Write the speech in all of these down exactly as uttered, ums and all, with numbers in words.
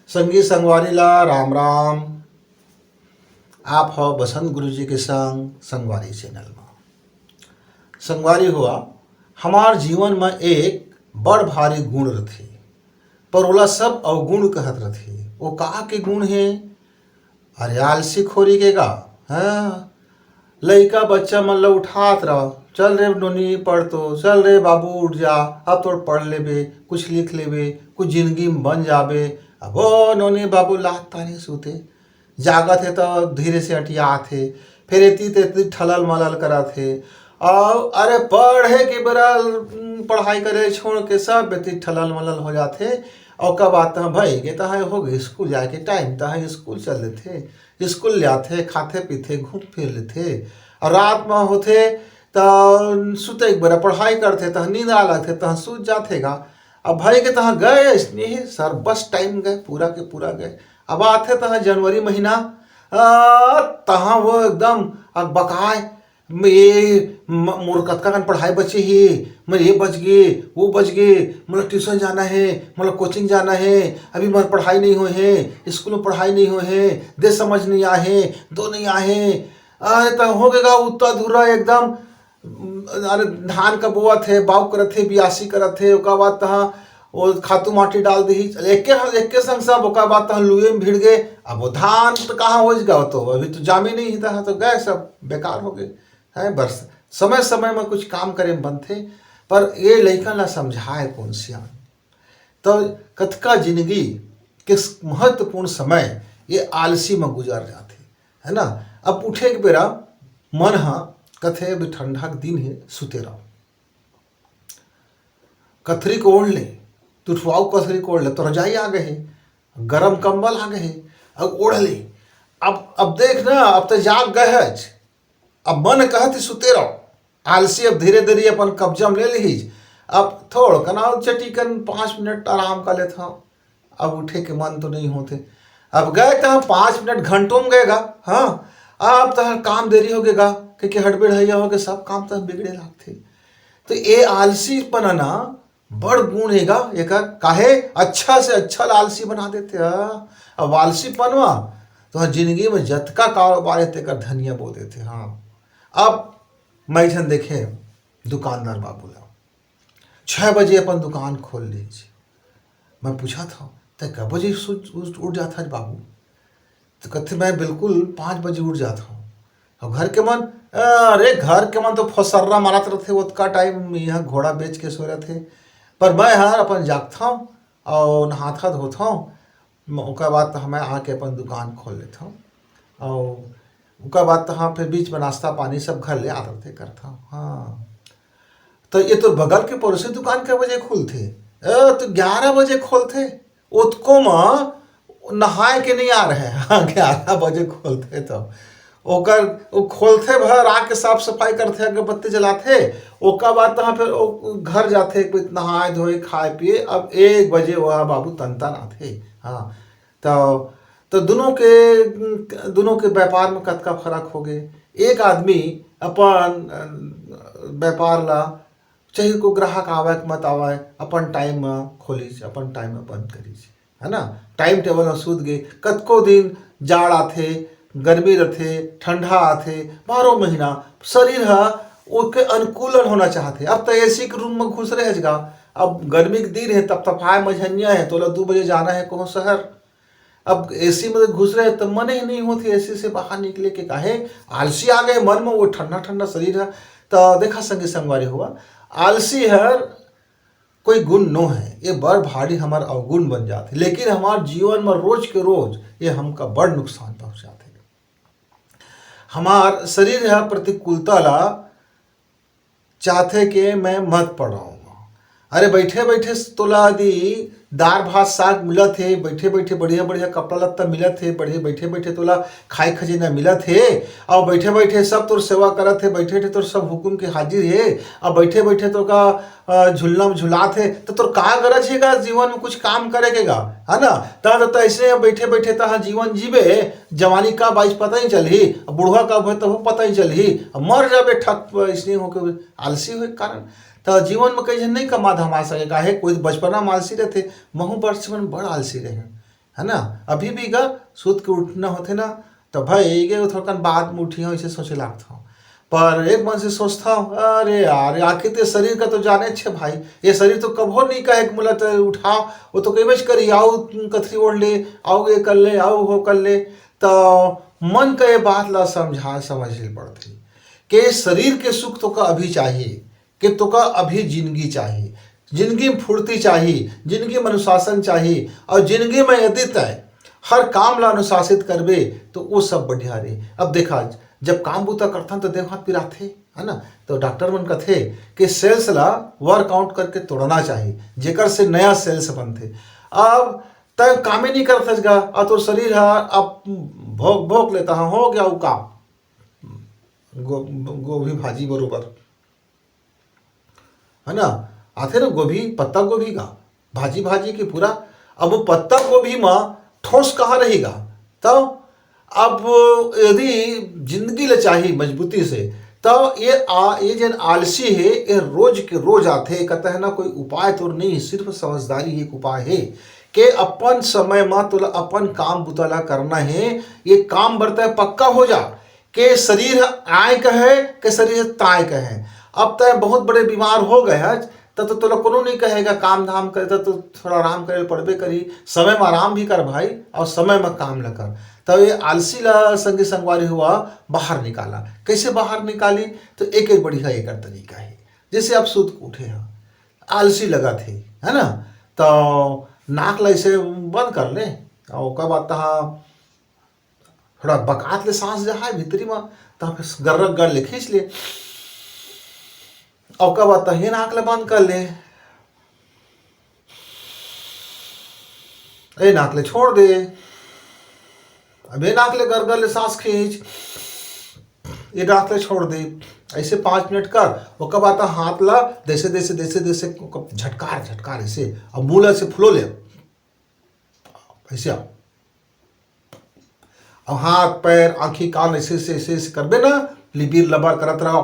संगी संगवारी ला राम राम। आप हो बसंत गुरु जी के संग संगवारी चैनल में। संगवारी हुआ, हमार जीवन में एक बड़ भारी गुण रथे, पर ओला सब अवगुण कहत रथे। वो का के गुण हे? अरे, आलसी खोरी के गा। हाँ, लइका बच्चा मन ल उठात रह, "चल रे नोनी, पढ़ तो, चल रे बाबू, उठ जा, अब तोर पढ़ लेबे, कुछ लिख लेबे, कुछ जिंदगी में बन जाबे।" अब ओ नोनी बाबू लात तानी सूते, जागत हे त धीरे से अटियात हे, फिर एती तेती ठलल मलल करत हे। और अरे, पढ़े के बेरा, उम, पढ़ाई करे छोड़ के सब एती ठलल मलल हो जात हे। और का बात ह भाई, ये त ह हो गए स्कूल जाए के टाइम, त ह स्कूल चल देथे, स्कूल ले आथे, खाथे पीथे, घूम फिर लेथे। और रात में होथे त सुते एक बेरा पढ़ाई करथे, त नींद आ लगथे, त सूत जाथे गा। अब भाई के तहाँ गए, स्नेह सर बस टाइम गए, पूरा के पूरा गए। अब आथे तहाँ जनवरी महीना, आ, तहाँ वो एकदम अकबकाए, "म-, ये म-, मोर कतका कन पढ़ाई बचे हे, मैं ये बच गे, वो बच गे, मोला ट्यूशन जाना हे, मोला कोचिंग जाना हे, अभी मोर पढ़ाई नहीं होए हे, स्कूल में पढ़ाई नहीं होए हे, दे समझ नहीं आए हे, दो नहीं आए हे।" अरे, त हो गेगा उत्ता धुर्रा एकदम। अरे, धान का बोवत हे, बाऊ करत हे, बियासी करत हे, ओकर बाद तहाँ वो खातू माटी डाल दिही, एके, एके संग सब, ओकर बाद तहाँ लुए में भिड़ गे। अब वो धान त कहाँ होइस गा, तो अभी तो जामे नहीं ही, तहाँ तो गए, सब बेकार हो गए। हैं, बस समय समय में कुछ काम करे में बनथे, पर ये लइका ला समझाए कौन सियान? तो कतका जिंदगी के स-, महत्वपूर्ण समय ये आलसी में गुजर जाथे, है ना? अब उठे के बेरा मन ह कथे, "अभी ठंडा के दिन हे, सुते रहो।" कथरी को ओढ़ ले, तुठवाऊ कथरी को ओढ़ ले, तो रजाई आ गए हे, गरम कंबल आ गए हे, अब ओढ़ ले। अब, अब देख ना, अब तो जाग गए हच, अब मन कहत हे सुते रहो। आलसी अब धीरे धीरे अपन कब्जा में ले लिहिस। अब थोड़ कना चटी कन पाँच मिनट आराम कर लेत हूँ, अब उठे के मन तो नहीं होते। अब गए तो हम पाँच मिनट घंटों में गएगा। हाँ, अब तो काम देरी हो गेगा, क्योंकि हड़बड़ाइया हो के सब काम तो बिगड़े लागथे। तो ये आलसीपना ना बड़ गुण हेगा एकर, काहे अच्छा से अच्छा ला आलसी बना देथे। हाँ, अब आलसीपनवा तो हाँ, जिंदगी में जतका कारोबार हे तेकर धनिया बो देथे। हाँ, अब मैं झन देखे दुकानदार बाबू ला, छः बजे अपन दुकान खोल लीज। मैं पूछत हूँ, "तै कै बजे सु-, उठ, उठ जात हस बाबू?" तो कहते, "मैं बिल्कुल पाँच बजे उठ जात हूँ।" और घर के मन, अरे घर के मन तो फसर्रा मारत रहते, ओतका टाइम यहाँ घोड़ा बेच के सो रहते, पर मैं हर अपन जागत हूँ और नहात धोत हूँ, म-, ओकर बाद तो मैं आके अपन दुकान खोल लेत हूँ। और ओकर बाद तो हाँ, फिर बीच में नाश्ता पानी सब घर ले आत रहते करत हूँ। हाँ, तो ये तो बगल के पड़ोसी दुकान कै बजे खुलथे? ए, तो ग्यारह बजे खोलथे। ओतको म नहाए के नहीं आ रहे, हाँ, ग्यारह बजे खोलथे तो ओकर, वो खोलथे भर, आके साफ सफाई करथे, अगरबत्ती जलाथे, ओकर बाद तहाँ फिर ओ घर जाथे, कोई नहाए धोए, खाए पिए। अब एक बजे वह बाबू तन तन आथे। हाँ, तो, तो दोनों के, दोनों के व्यापार में कतका फर्क हो गए। एक आदमी अपन, अ, व्यापार ला, चाहे कोई ग्राहक आवे के मत आवे, अपन टाइम में खोलिस, अपन टाइम में बंद करिस, है ना? टाइम टेबल में सूत गे। कतको दिन जाड़ आथे, गर्मी रथे, ठंडा आथे, बारह महीना शरीर ह ओके अनुकूलन होना चाहथे। अब तो एसी के रूम में घुस रहे जगा, अब गर्मी के दिन है, तप तपाए मझनिया है, तोला दू बजे जाना है कहूँ शहर। अब एसी में घुस रहे तो मन ही नहीं होती एसी से बाहर निकले के, काहे? आलसी आ गए मन में, वो ठंडा ठंडा शरीर है। तो देखा संगी संगवारी हुआ, आलसी हर कोई गुण नो है, ये बड़ भारी हमार अवगुण बन जात है, लेकिन हमार जीवन में रोज के रोज ये हमका बड़ नुकसान पहुंचात है। हमार शरीर ह प्रतिकूलता ला चाहथे के मैं मत पढ़ाऊँ। अरे बैठे बैठे तोला यदि दार भात साग मिलत हे, बैठे बैठे बढ़िया बढ़िया कपड़ा लत्ता मिलत हे, बढ़िया बैठे बैठे तोला खाए खजेना मिलत हे, और बैठे बैठे सब तोर सेवा करत हे, बैठे बैठे तोर सब हुकुम के हाजिर हे, और बैठे बैठे तोर का, अ, झुलना में झुलात हे, तो तोर का गरज हे गा जीवन में कुछ काम करे के गा, है ना? त, त, त ऐसे बैठे बैठे तहाँ जीवन जीवे, जवानी कब आइस पता नहीं चलही, अब बुढ़वा कब होए तब पता नहीं चलही, अब मर जाबे ठक इसने होके आलसी होए के कारण। त जीवन में कई झन नहीं कमा धमा सके, काहे कोई बचपना में आलसी रहथे, महू बचपन में बड़ आलसी रहे। है ना? अभी भी गा, सुत के उठना होथे ना, तो भाई, ये थोड़कन बाद में उठी हूँ, इसे सोचे लागत हूँ। पर एक मन से सोचता हूँ, अरे यार, आखिर ते शरीर का तो जाने छे भाई, ये शरीर तो कभो नहीं कहे कि मोला तो उठा, वो तो कई बज करी, आओ कथरी ओढ़ ले, आओ ये कर ले, आओ वो कर ले। तो मन का ये बात ला समझा, समझ ले पड़ती कि शरीर के सुख तो का अभी चाहिए, कि तोका अभी जिंदगी चाही, जिंदगी में फुर्ती चाही, जिंदगी में अनुशासन चाही, और जिंदगी में यदि तय हर काम ला अनुशासित करबे, तो वो सब बढ़िया रही। अब देखा, जब काम बूता करथन, तो देह हाथ पिराथे, है ना? तो डॉक्टर मन कथे कि सेल्स ला वर्कआउट करके तोड़ना चाही, जेकर से नया सेल्स बनथे। अब तय कामे नहीं करथस गा, और तोर शरीर हा अब भोग भोग लेता हा, हो गया वो काम। गो-, गोभी भाजी बरोबर, है ना? आथे ना गोभी, पत्ता गोभी का भाजी, भाजी के पूरा। अब वो पत्ता गोभी मा ठोस कहाँ रहेगा? तो अब यदि जिंदगी ले चाही मजबूती से, तो ये आ, ये जन आलसी है, ये रोज के रोज आथे, कहता है ना, कोई उपाय तो नहीं, सिर्फ समझदारी एक उपाय है कि अपन समय मा तोला अपन काम बुता ला करना है। ये काम बरता है, पक्का हो जा के शरीर ह आय कहे, के शरीर ह ताय कहे। अब तय बहुत बड़े बीमार हो गए हच, त तो तोला कोनो नहीं कहेगा, काम धाम करे त तो थोड़ा आराम करे पड़बे करी, समय में आराम भी कर भाई, और समय में काम ल कर। तब ये आलसी ला संगी संगवारी हुआ बाहर निकाला। कैसे बाहर निकाली? तो एक, एक बढ़िया एकर तरीका है। जैसे आप सुत के उठे हैं, आलसी लगा थे, है ना, तो नाक ला ऐसे बंद कर ले, और ओकर बाद तहा थोड़ा बकात ले सांस जहाए भीतरी मा, तहा फिर गर्रक गर ले खींच ले, और ओकर बाद तहा ये नाक ले बंद कर ले, ए नाक ले छोड़ दे। अब ये नाक ले गर्रक ले सांस खींच, ये नाक ले छोड़ दे। ऐसे पाँच मिनट कर, ओकर बाद तहा हाथ ला जैसे, जैसे, जैसे, जैसे झटकार, झटकार ऐसे, अब मुंह ला ऐसे फुलो ले, ऐसे आओ। अब हाथ, पैर, आँखी, कान ऐसे, ऐसे, ऐसे, ऐसे करबे ना, लिबिर लबर करत रहो।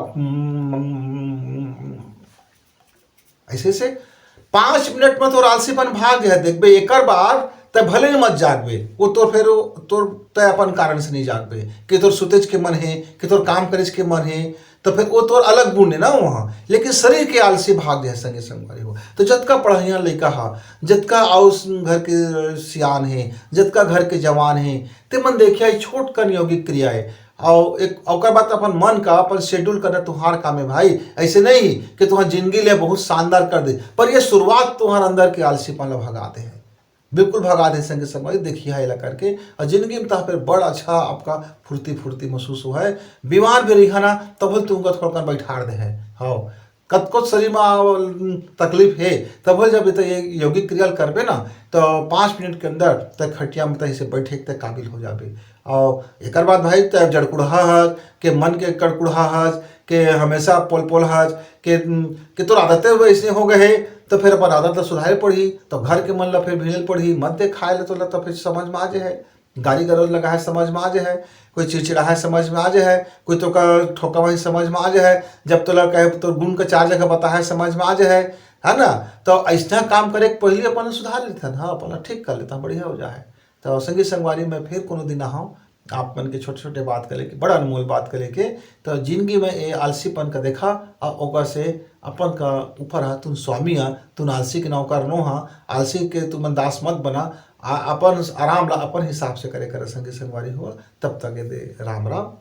ऐसे, ऐसे पाँच मिनट में तोर आलसीपन भाग जाए। देखबे, एकर बाद तय भले ही मत जागबे, वो तोर फिर वो तोर तय अपन कारण से नहीं जागबे, कि तोर सुतेज के मन है, कि तोर काम करेज के मन है, तो फिर वो तोर अलग गुण है ना वहाँ, लेकिन शरीर के आलसी भाग जाए संगे संगवारी हो। तो जतका पढ़इया लइका हा, जतका आउस घर के सियान हे, जतका घर के जवान हे, ते मन देखिया, ये छोट कन यौगिक क्रिया हे। और एक ओकर बाद अपन मन का, अपन शेड्यूल करना तुहार काम है भाई। ऐसे नहीं कि तुहार जिंदगी ले बहुत शानदार कर दे, पर ये शुरुआत तुहार अंदर के आलसीपन ला भगा दे है, बिल्कुल भगा दे संगे संगवारी। देखिया एला करके, और जिंदगी में तहा फिर बड़ अच्छा आपका फुर्ती फुर्ती महसूस हो है। बीमार भी रही है ना, तब तुमका थोड़ा कन बैठार दे है। हाँ, कतको शरीर में तकलीफ है, तब जब तो ये यौगिक क्रिया करबे ना, तो पाँच मिनट के अंदर तय खटिया में तय से बैठे के तय काबिल हो जाबे। और एकर बाद भाई, तय जड़कुड़हा हज, के मन के कड़कुड़हा हज, के हमेशा पोल पोल हज, के, के तोर आदतें वैसे हो गए है, तो फिर अपन आदत ला सुधारे पड़ही, तो घर के मन ला फिर भिड़े पड़ही, मत दे खाए ला तोला, तो फिर समझ में आ जाए है। गाली गलौज लगा है, समझ में आ जाए है। कोई चिड़चिड़ा है, समझ में आ जाए है। कोई तो का ठोका वही, समझ में आ जाए है। जब तोला कहे तो गुण का चार जगह बता है, समझ में आ जाए है, है ना? तो ऐसा काम करे के पहले अपन ला सुधार लेथन, हाँ, अपन ला ठीक कर लेथन, बढ़िया हो जाए है। तो संगी संगवारी, मैं फिर कोनो दिन आहा हूँ आप मन के छोटे छोटे बात के लेके, बड़ा अनमोल बात के लेके। तो जिंदगी में ये आलसीपन का देखा, और ओकर से अपन का ऊपर हा, तुम स्वामी हा, तुम आलसी के नौकर नो हा, आलसी के तुमन दास मत बना, आ, अपन आराम ला अपन हिसाब से करे करे संगी संगवारी हो। तब तक ये दे राम राम।